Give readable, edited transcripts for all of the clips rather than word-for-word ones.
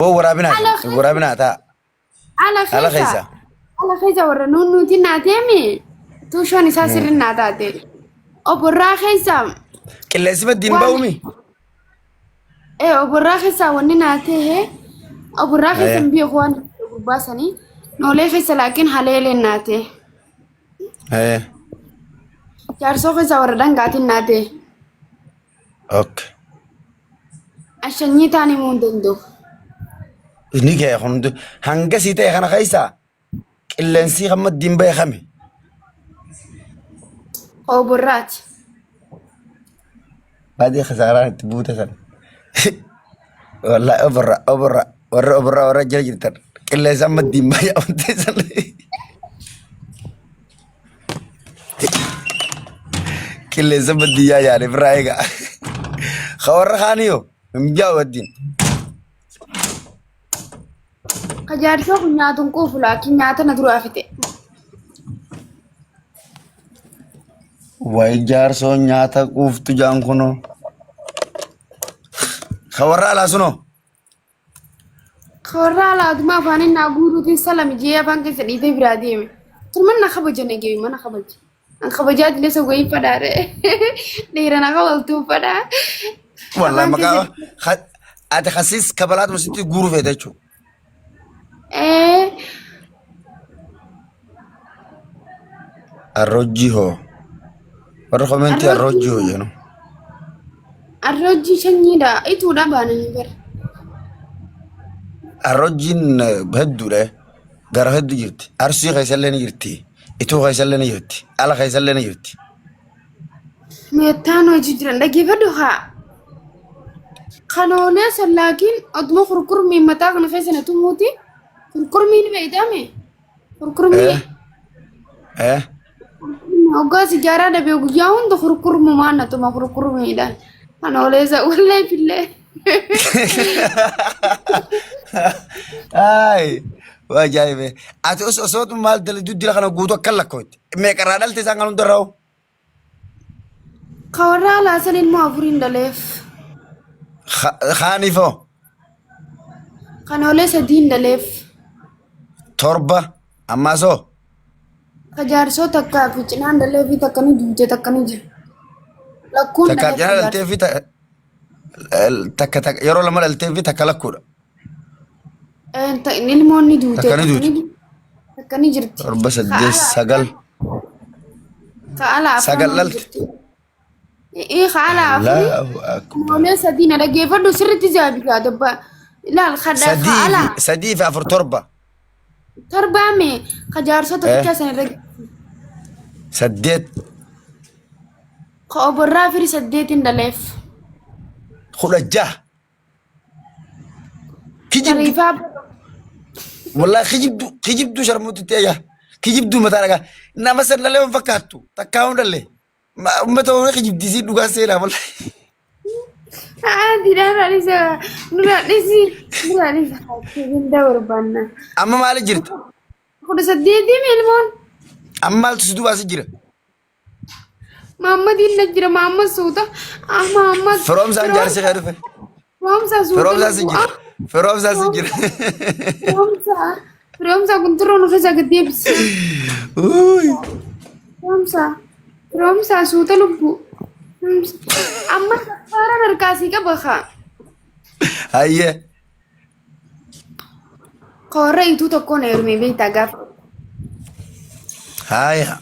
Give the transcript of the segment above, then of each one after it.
Boo waraabinaa Ala hin waraabinaa ta'a. Ala Ala keessa. keessa. Ala keessa warra nuunnuuti naa teemi tuushoon isaa sirri naa taate. Oborraa keessa Qilleensi maddiin waan ba'uumi. ee oborraa keessaa wanni naa ta'e oborraa keessa Ee. hin beeku waan gurbaa sanii noolee keessa laakiin haleeleen naa ta'e. Ee. Jaarsoo keessa warra dhangaatiin naa ta'e. Okay. Ashanyii taan himuu hin danda'u. Ni ga'e kun hanga sii ta'e kana keessaa qilleensi kan maddiin ba'e kami? Oborraati. Baadii kasaaraan itti buute san. Wallahi oborra oborra warra oborraa warra jala jirtan qilleensa amma diimaa yaa'amtee san. Qilleensa baddiyyaa yaale birraa eega. Ka warra kaanii hoo hin jaa'u baddiin. Ka jaarsoo kun nyaatu hin quufu laakiin nyaata na duraa fixe. Wayi jaarsoo nyaata quuftu jaan kunoo. Ka warra alaa sunoo. Ka warra alaa aduma afaan naa guuruutiin salami jee afaan keessa dhiitee biraa deeme. Turman na kabaja na geeyu mana kabaja. An kabajaa dilee isa wayii fadhaare. Dhiira na kabaltuu fadhaa. Wallahi Afaan maqaa keessa ati kasiis kabalaatuma sitti guuruu feete jechuudha. ee Arrojjii hoo. Warra komentii arrojjii hoo jedhu. Arrojjii sanyiidha. Ituudha baananii bara. Arrojjiin hedduudha. Gara hedduu jirti. Arsii keessallee ni jirti. Ituu keessallee ni jirti. Ala keessallee ni jirti. Meettaan hojii jiran dhaggeeffadhu haa. Kanoolee san laakiin oduma kurkurmii mataa kana keessa na tumuuti. Kurkurmii ni beeytame. Kurkurmii Eh? Eh? hoggaa sijaaraa dhabee guyyaa hunda kurkurmumaan na tuma kurkurmiidhaan. Kanoolee san wallee fillee. Ay, waa ajaa'ibe. Ati osoo osoo maal dalagdu dila kana guutuu akka lakkootti. Meeqarraa dhalte isaan kan hundarraa hoo? Ka warra alaa san ilmoo afuriin dhaleef. Kaaniif hoo? Kanoolee sadiin dhaleef. Torba. Ammaas hoo? Ka jaarsoo takkaa fi cinaan dhalee fi takka ni duute takka ni jira. Lakkuun Takkaaf dhaleef cinaa ka dhaltee jaarsoo. fi takka takka yeroo lama dhaltee fi takka lakkuudha. Ilmoon ni duute Takka ni takka duute. ni takka ni jirti. Torba Ka saddeet ala sagal ka ala sagal afran dhalte. jirti. Ee ka ala afurii Allahu akbar. ilmoolee sadii na dhaggeeffadhu sirriitti jaabisaa dabba. Ilaal ka ka Sadii ala fi sadii fi afur torba. torbaame ka jaarsota Eh tokkicha san irra saddeet ka oborraa firii saddeetiin dhaleef. 16. Kijibdu. Shariifaa Wallahi kijibdu kijibdu sharmuutti ayya. Kijibdu mataa dhagaa. Nama san lalee hin fakkaattu. Takkaa hin dhalle. Uummata Oromoo kijibdisii dhugaa seenaa wallahi. Diidhaan dhisa nurraa dhisi nurraa dhisa ganda barbaanna. Amma maali jirta? 18 ilmoon Amma maaltu si duubaa si jira? Mahammadiin na jira Mahammad suuta ah Mahammad Firoomsaan jaarsi kee dhufe. Firoomsaa suuta Firoomsaan si lubbuu jira. ah Firoomsaan si jira. Firoomsaa Firoomsaa kunturoo nu keessa gad deebisi. Uy. Firoomsaa Firoomsaa suuta lubbuu. Firoomsaa. Amma safaaraan harkaa sii qaba kaa. Hayyee. Koorra ituu tokkoon heerumee beektaa gaafa. Haaya.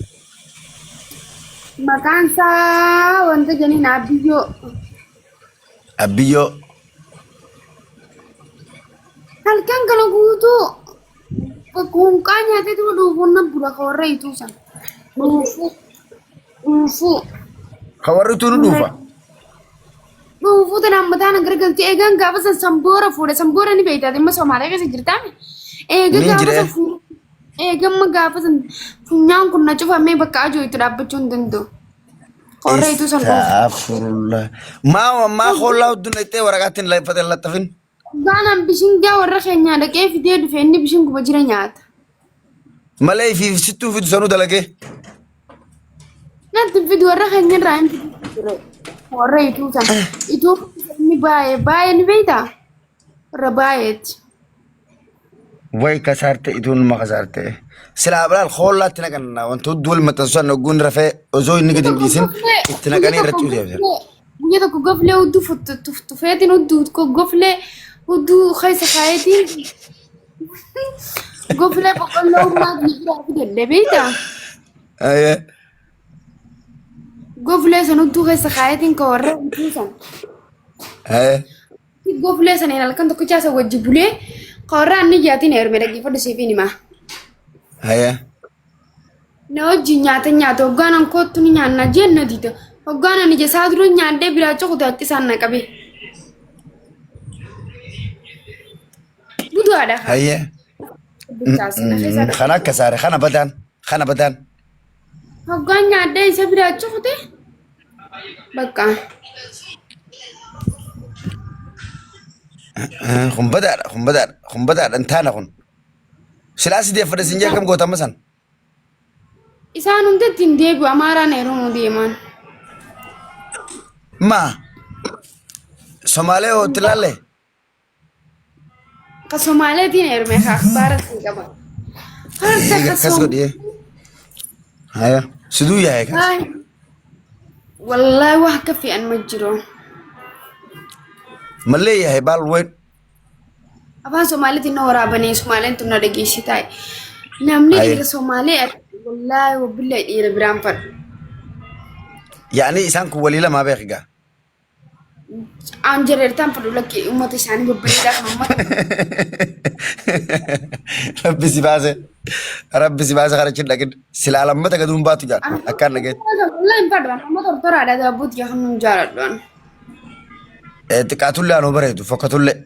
Maqaan isaa wanta janiin Abbiyyoo. Abbiyyoo. Halkan kana guutuu hunqaa nyaateetuma dhuufuun na bula koorra ituu sana. Dhuufuu. Dhuufuu. Ka warri ituu nu dhuufa. Dhuufuu tanaan mataa na garagalti. Eegaan gaafa san sanboora fuudhe. Sanboora ni beektaa dhimma Somaaliyaa keessa jirtaami. Eega Ni gaafa jira. san fuudhe. Eegamma gaafa san funyaan kun na cufamee bakka ajoo itti dhaabbachuu hin danda'u. Qorra ituu san dhuufu. Astaghfirullah. Maa maa hollaa hudduu naqxee waraqaatti hin laxxafin. Gaanaan bishingaa warra keenyaa dhaqee fidee dhufe inni bishinguma jira nyaata. Malee ifiif sittuu fidu sanuu dalagee. Natti hin fidu warra keenya irraa hin fidu ture. Warra ituu sana. Ituu inni baay'ee baay'ee ni beektaa? Warra baay'eeti. Way kasaarte ituun ma kasaarte. Silaa bilaal hoollaatti naqanna wantoota hedduu wal maxxansu sana ogguun rafee osoo inni gadi hin dhiisin itti naqanii irratti uteebsan. Guyya tokko goflee hudduu tufeetiin hudduu goflee hudduu keessa kaayetiin goflee boqqolloo humnaa biraa fidadhe beektaa? Goflee san hudduu keessa kaayetiin ka warra hudduu san. Goflee saniin halkan tokkichaa isa wajji bulee ka warra anni jaatiin heerume dhaggeeffadhu siif hin himaa. Na wajjin nyaata nyaata hoggaan an koottu ni nyaanna jeen na dida. Hoggaan an ija isaa dura nyaadhee biraa cukute akka isaan na qabe. Budu'aadha kaa. Bichaas na keessaa dhufe. Kana akka saare kana badaan kana badaan. Hoggaan nyaadhee isa biraa cukute bakka. Kun badaadha kun badaadha kun badaadha hin taane kun. Silaa si deeffadhe sin jee akkam goota amma san. Isaan hundatti hin deebi'u Amaaraan heerumuu deemaan. Maa Somaalee hoo itti laallee? Ka Somaaleetiin heerume ka akhbaara sin qaban. Harta ka Akkas godhi. Haya siduu yaa'e kaas. Somaale. Wallaahi wax ka fiican ma jiro. Mallee yaa'e baal weyn. Afaan Somaaliitiin na waraabanii Somaaleen tun na dhageessi taa'e. Namni Haye. dhiira Somaalee arge wallaahi wabillahi dhiira biraan fadhu. Yaa'ni isaan kun walii lamaa beeki gaa. Aan jareertaan fadhu lakki uummata isaanii babbareedaa kan uummata. Rabbi si baase. Rabbi si baase kana chin dhaqin. Silaa lammata gaduun baatu jaan. Akkaan dhageetti. Wallaahi hin fadhu. Uummata tortoraadha daabbooti yaa kan nun jaaladhu. Xiqqaatullee anoo bareedu fokkatullee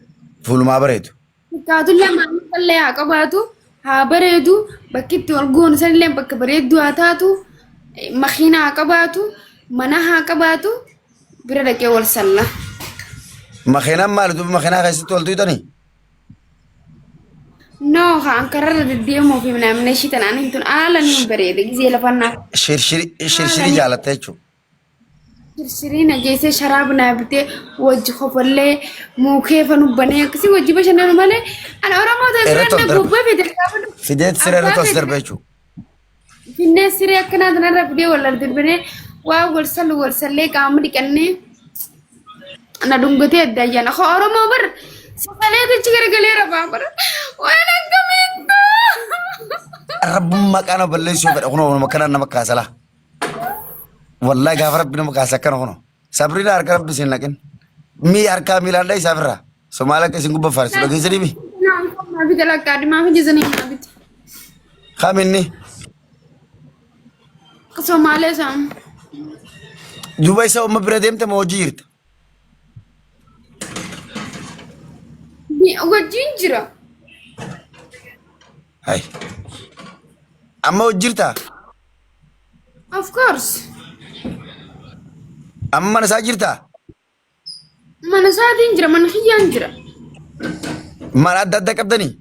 fuulumaa bareedu. Xiqqaatullee maallaqallee haa qabaatu haa bareedu bakki itti ol goonu sanillee bakka bareedduu haa taatu makiina haa qabaatu mana haa qabaatu bira dhaqee wal salla. Makiinaan maali duuba makiinaa keessatti wal tuytanii? No haan kararra deddeemuu fi namni ishii tanaan hin tun haala ni bareeda gizee lafannaa. Shirshirii jaalatta jechuudha. Shirshirii na geessee sharaaba naa bitee wajji kofallee muukee fanu banee akkasii wajji bashannanu malee ani Oromoo ta'e Irratti biraan ol na darba. gubbaa fide gaafa Fideet siree irratti abbaa ol fedhe darba jechuudha. finnee siree akkanaa tanarra fidee wal darbinee waa wal sallu wal sallee qaama dhiqannee na dhungatee adda ayyaana. Koo Oromoo bar sagalee achi garagalee rafaa bar waan akkamiin Rabbummaa maqaa nama balleessuu fedha kunoo akkanaan nama kaasala. Wallahi gaafa rabbi nama kaase akkana kunoo. Sabriina harka rabbi isin naqin. Mii harkaa miilaan dha isaaf irraa. Somaala akka isin gubba faarsu dhageessanii mi? Naan koo maa bita lakkaa dhimaa fi jizanii maa bita. Kam inni? Somaalee isaan. Duuba isa umma bira deemte moo hojii jirta? Wajjin jira. Hai. Amma hojii jirtaa? Of course. Amma mana isaa jirtaa? Mana isaatiin jira, mana kiyyaan jira. Mana adda adda qabdanii?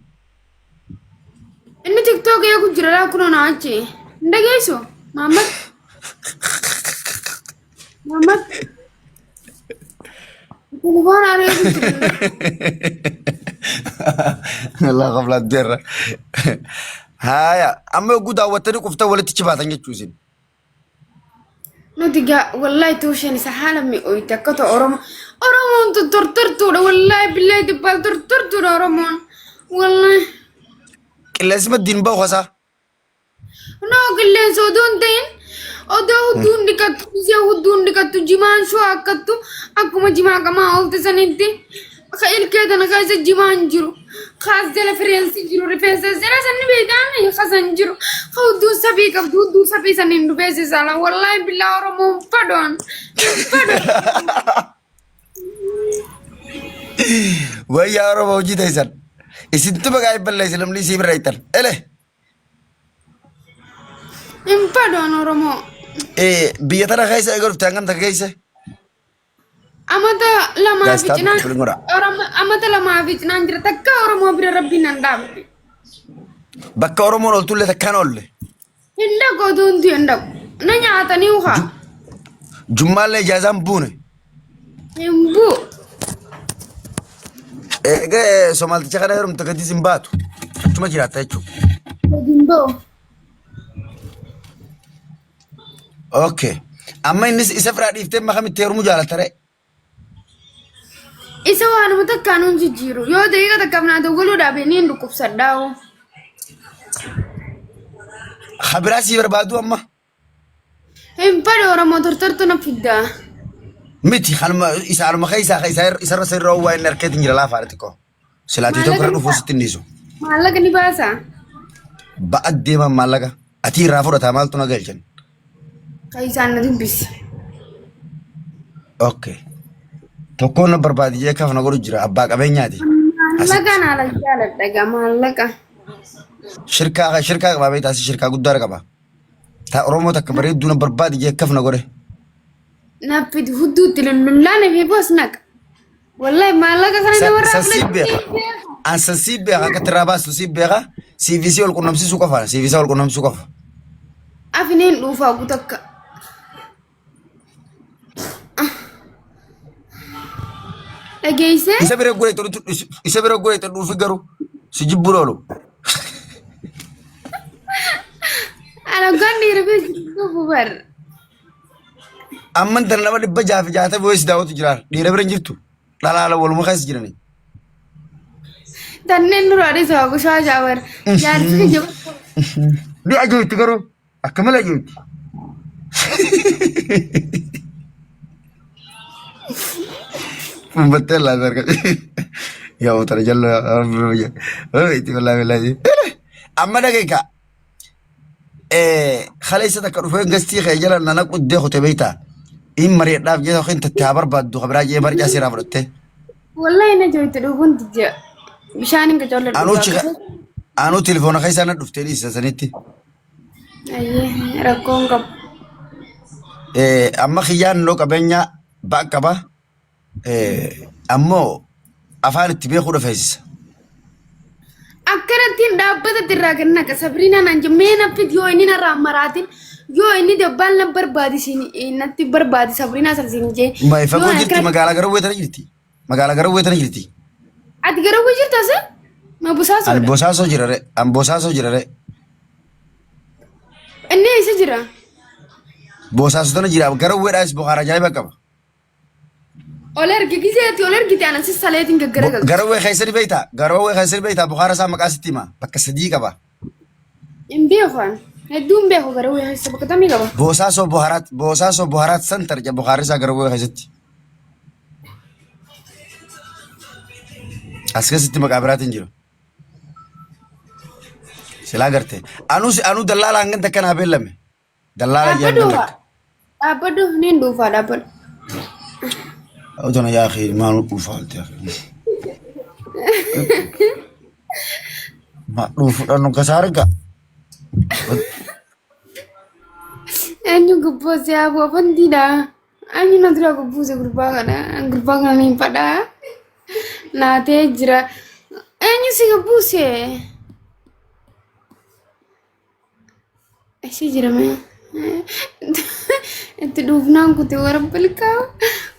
Inni TikTok eegu jira laa kunoo naa achi. Hin dhageessu? Maamad. Maamad. Telefoon aan eegu jira. Allah qablaan deerra. Haaya amma yogguu daawwattanii quftan walitti chibaatan jechuu isin. Nuti gaa wallahi tuusheen isa haala mi'ooyte akka ta'u Oromoo. Oromoon tun tortortuudha wallahi billahi dubbaal tortortuudha Oromoon. Wallahi. Qilleensi maddiin bahu hasaa. No qilleensa odoo hin ta'in odoo hudduun dhiqattu gisee hudduun dhiqattu jimaan shoo akkattu akkuma jimaa qamaa oolte sanitti ka ilkee tana keessa jimaan jiru kaas jala fireensi jiru rifeensa jala sanni beekaame kasan jiru ka hudduun safii qabdu hudduu safii saniin dhufeessi sala wallaahi billaa Oromoo hin fadhoon hin fadhoon. Wayyaa Oromoo hojii teessan. Isintu maqaa hin balleessi namni isii bira ittan. Ele. Hin fadhoon Oromoo. Biyya tana keessa eega dhufte hangam takka keessa? Amata lamaa Guys, fi tap cinaan waliin godhaa. Oromoo amata lamaa fi cinaan jira takka Oromoo bira rabbiin nan dhaabne. Bakka Oromoon ooltullee takkaan oolle. Hin dhaqu oduu hundi hin dhaqu. Na nyaatanii ukaa. Jummaallee ijaazaan buune. Hin bu'u. Eega Somaalticha kana heerumte gadis hin baatu. Achuma jiraatta jechuudha. Gadi hin ba'u. Okay. Amma innis isa firaa dhiiftee makamitti heerumuu jaalatta ree? Isa waanuma takkaan hin jijjiiru. Yoo daqiiqa takkaaf naa dawwaluu dhaabe ni hin dhukkubsadhaa. Habiraa sii barbaadu amma? Hin fedhu Oromoo tortortu na fidda. Miti kanuma isa anuma keessaa ka isa isarra sirra waa inni harkeetiin jira laafaadha xiqqoo. Silaatii tokko irra dhufuu sitti hin dhiisu. Maallaqa ni baasa. Ba'a deeman maallaqa. Atii irraa fudhataa maaltu na galchan? Kan isaan na dubbisi. Okay. Tokkoon na barbaadi jee kaf na godhu jira abbaa qabeenyaati. Maallaqa na ala jaaladha egaa maallaqa. Shirkaa shirkaa qabaa beektaa si shirkaa guddaa qaba. Ta Oromoo takka bareedduu na barbaadi jee kaf na godhe. Na fidi hudduutti lullullaan fi boos naqa. Wallahi maallaqa kana namarraa San siif beeka. An san siif beeka akka irraa baastu siif beeka. CVC wal qunnamsiisuu qofa. CVC wal qunnamsiisuu qofa. Afineen dhuufaa gutakka. Dhageessee? Isa bira guree isa bira guree dhuufi garuu si jibbuun oolu. Alagaan dhiira bira jiru bar. Amman tana nama 660 wayii si daawwatu jira. Dhiira bira hin jirtu. Dhalaala waluma keessa jirani. Tanneen duraa dhiisa waa gushaa jaabar. Jaarsi kiyya Ni ajooyti garuu. Akka malee ajooyti. Fumbattee laata arga. Yaa otara jalla. Itti wallaahi wallaahi. Amma dhageeka. Kaleessa takka dhufee gastii kee jala nana quddee kute beektaa? In mari'adhaaf jee yookiin tatte haa barbaaddu kabiraa jee barcaa seeraa fudhattee. Wallahi na jooyte dhuguun tijja. Bishaan hin qacolle Anuu dhugaa. chika anuu telefoona keessaa na dhuftee dhiisa sanitti. Ayyee rakkoo hin qabu. Amma kiyyaan noo qabeenya ba'a qaba. Ammoo afaan itti beekuu dhafeessisa. Akkanattiin dhaabbatatti irraa gad naqa Sabriinaa naan jedhe mee naffit yoo inni narraa maraatin yoo inni dabbaan na barbaadi siin natti barbaadi Sabriinaa sana siin jee. Baay'ee fagoo jirti magaalaa gara weetana jirti. Magaalaa gara weetana jirti. Ati gara wii jirta se? Ma Ani busaasoodha. bosaasoo jira re. Ani bosaasoo jira re. Inni eessa jira? Bosaasoo tana jira gara weedhaas bohaara ajaa'iba qaba. Ol ergi gisee ati ol ergite ana si saleetiin gaggaragalcha. Garawwee keessa ni beektaa? Garawwee keessa ni beektaa? Bukaara isaa maqaa sitti hima. Bakka sadii qaba. Hin beeku ani. Hedduu hin beeku garawwee keessa bakka tamii qaba. Boosaasoo Buharaat Boosaasoo Buharaat Santar jedha bukaarri isaa garawwee keessatti. As keessatti maqaa biraatiin jiru. Silaa garte. Anuu anuu dallaala hangan takka naa beellame. Dallaala Dhaabbadhu jedhan takka. dhaabbadhu niin dhuufaa dhaabbadhu. Otona yaa akhi maal dhuufaalte akhi. Ma dhuufuudhaan nu kasaa arga. Eenyu gubboo si hafu afantiidha. Eenyu na dura gubbuuse gurbaa kana gurbaa kana niin fadhaa. Naatee jira. Eenyu si gubbuuse? Eessa jira mee? Itti dhuufnaan kute warra bilkaa.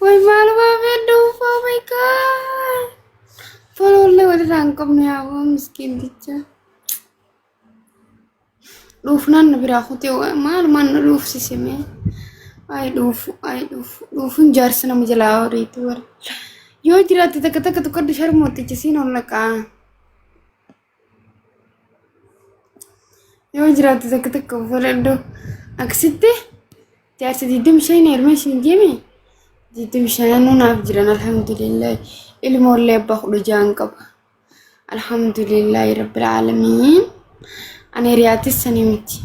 Way maalumaa mee dhuufa oh my god. Folollee walirraa hin qabnu yaa aboo miskiinticha. Dhuufnaan na biraa kute maalumaan na dhuufsise mee. Ay dhuufu ay dhuufu dhuufuun jaarsa nama jalaa horiitu warra. Yoo jiraatte takka takka tokkoddu sharmooticha siin ol naqaa. Yoo jiraatte takka takka uffadhu. Akkasitti jaarsa 25 heerumee isin jeemi 25 naaf jiran alhamdulillah. Ilmoollee abbaa 16 qaba. Alhamdulillahi rabbil aalamiin. Ani hiriyaatis sanii miti.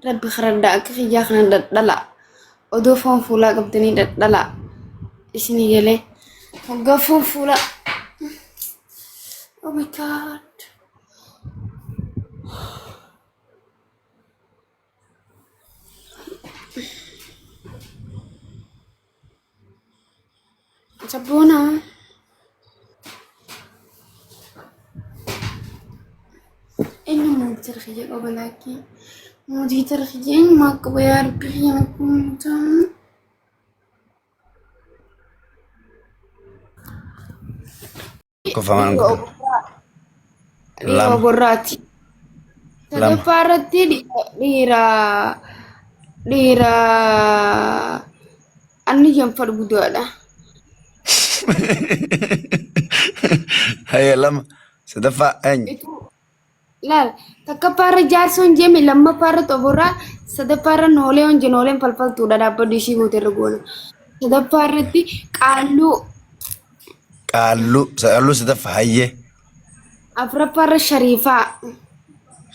Rabbi karadhaa akka kiyyaa kana dhadhalaa. Odoo foon fuulaa qabdanii dhadhalaa. Isinii galee. Hoggaa foon fuulaa. Oh my god. Sabboona. Eenyu mootii kiyya qaba laakii? Mootii kiyya eenyu qaba yaa rabbi kiyya na kunuunsa. Tokkoffamaan godhan. Dhiira Lama. oborraati. Lama. Sadaffaa irratti dhiira dhiira anni janfadhu guddaadha. Hayyee lama. Sadaffaa eenyu? Ituu laal takkaffaa irra jaarsoon jeeme lammaffaa irra xoborraa sadaffaa irra noolee honje nooleen falfaltuudha dhaabbadhu ishii goote irra goona. Sadaffaa irratti qaalluu Qaalluu. Qaalluu sadaffaa hayyee. afuraffaa irra shariifaa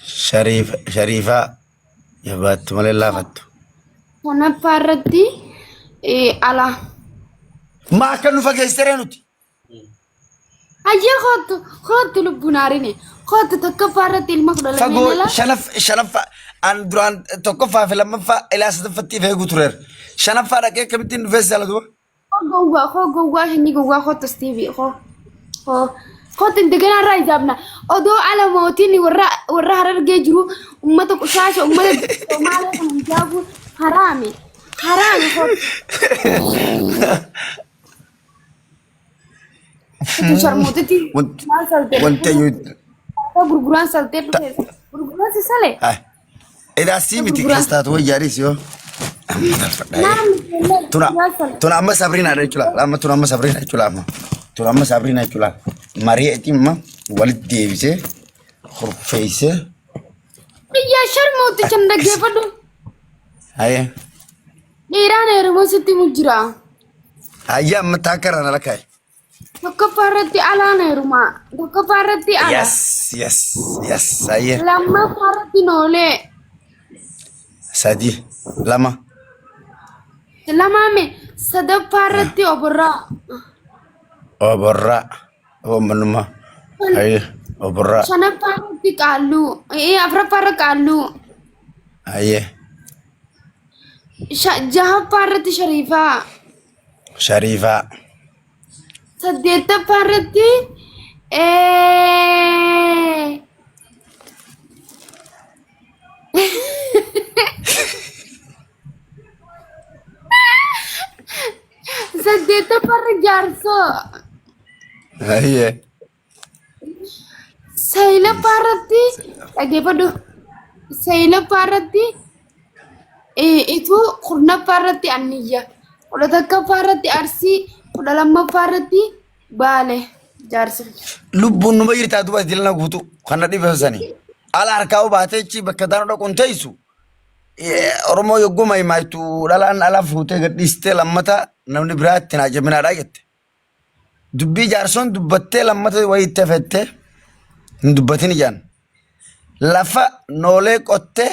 Shariif shariifaa jabaattu malee laafattu. shanaffaa irratti ala. Maa akka nu fageessiree nuti? Hayyee koottu koottu lubbuun haarine koottu tokkoffaa irratti ilma 12 Fagoo ala. shanaffaa an duraan tokkoffaa fi lammaffaa ilaa sadaffatti if eeguu tureera. Shanaffaa dhaqee akkamittiin dhufee si jaalatu? Koo gowwaa koo gowwaa sanyii gowwaa koottu Istiivii koo koo koottu indeganaa irraa ijaabna odoo ala mootiin warra warra harargee jiru ummata qushaasha ummata Somaalee kan ijaabu haraami haraami koottu. Utuu sharmuuxitti Wanti maal saltee wanti eenyu gurguraan saltee dhufee gurguraan si salee Edaa sii miti gurguraan kas taatu wayyaadhis yoo. Amma galfadha. naan Tuna gurguraan saltee. tuna amma Sabrina dha jechuudha. Amma tuna amma Sabrina jechuudha amma. Tuna amma Sabrina jechuudha. Mari'eeti amma walitti deebisee kurfeessee Biyya sharmuuxicha hin dhaggeeffadhu. hayee. Dhiiraan heerumuu sitti himu jira. Hayya amma taakka irraa na lakkaa'e. Tokkoffaa irratti alaan heerumaa. Tokkoffaa irratti ala. Yes yes yes hayya. Lammaffaa irratti noolee. Sadi lama Lamaame sadaffaa irratti oborraa. oborraa oommanummaa hayya oborraa Shanaffaa irratti qaalluu. Afuraffaa irra qaalluu. hayya. Jahaffaa irratti shariifaa. Shariifaa. Saddeettaffaa irratti saddeettaffaa irra jaarsoo. Hayyee. Saglaffaa irratti dhaggeeffadhu. Saglaffaa irratti ituu kurnaffaa irratti anniyya. 11ffaa irratti arsii. 12ffaa irratti baale jaarsa. Lubbuun numa jirtaa duba dilna guutuu kan na dhibe sani. Ala harkaa baatee achi bakka daanuu dhaquun teessu. Oromoo yogguu maayimaayitu dhalaan ala fuutee gadhiistee lammata namni biraa itti naa jabinaadhaa jette. Dubbii jaarsoon dubbattee lammata wayii itti hafettee hin dubbatin ijaan. Lafa noolee qottee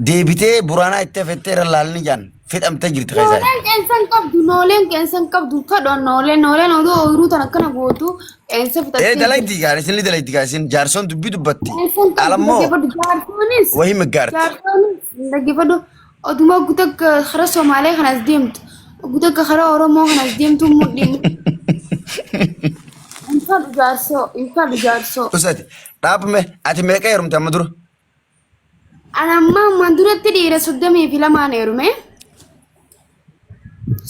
deebitee buraanaa itti hafettee irra laalni ijaan fixamtee jirti keessaa. Nooleen qeensa hin qabdu, nooleen qeensa hin qabdu, kadhoon nooleen, nooleen oduu ooyiruu tan akkana gootu qeensa Ee fixattee jirti. dalagdi gaa isin ni dalagdi gaa isin jaarsoon dubbii dubbatti. Qeensa hin qabdu Alammoo dhaggeeffadhu jaarsoonis, wahii miggaarti. jaarsoonis dhaggeeffadhu oduma oggu takka karaa Somaalee kanas deemtu, oggu takka karaa Oromoo kanas deemtu mudhiin. Hin fadhu jaarsoo, hin fadhu jaarsoo. Usati dhaabme ati meeqa heerumte amma dura? Ani amma ammaan duratti dhiira 32n heerume.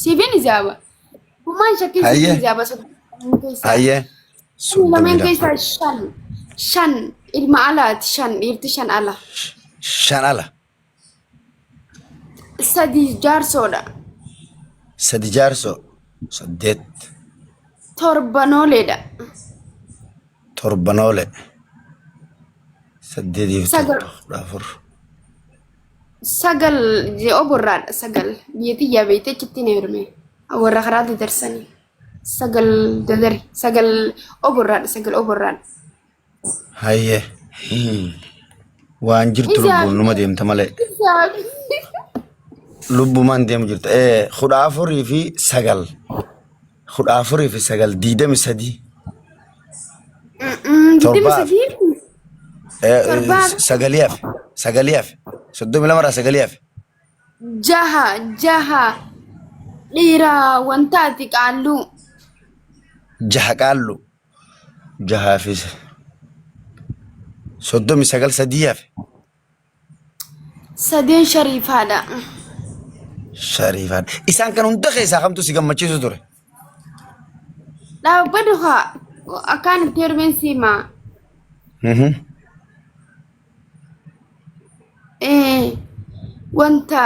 Siifin ijaaba. Humaan shakkiin siifin Hayyee ijaaba 32 keessaa. hayyee Lameen 32. keessaa shan shan ilma alaati shan dhiirti shan ala. Shan ala. Sadi jaarsoodha. Sadi jaarsoo. Saddeet. Torba nooleedha. Torba noole. Saddeetiif Sagal torba 14. sagal oborraadha sagal biyya tiyyaa beeyte achitti hin heerume warra karaa dadarsanii sagal dadari sagal oborraadha sagal oborraadha. Hayyee. Waan jirtu Isaa lubbuun numa deemta malee. isaa Lubbumaan deemu jirta. 14 fi sagal. 14 fi sagal 23. 23 Torba hafe. Torba hafe. Sagalii hafe. Sagalii hafe. 32 irraa sagalii hafe. Jaha jaha dhiira wantaati qaalluu. Jaha qaallu. Jahaa fi 39 sadii hafe. Sadeen shariifaadha. Shariifaan. Isaan kan hunda keessaa kamtu si gammachiisu ture? Dhaabbadhu haa. Akkaan itti heerumeen si himaa. Wanta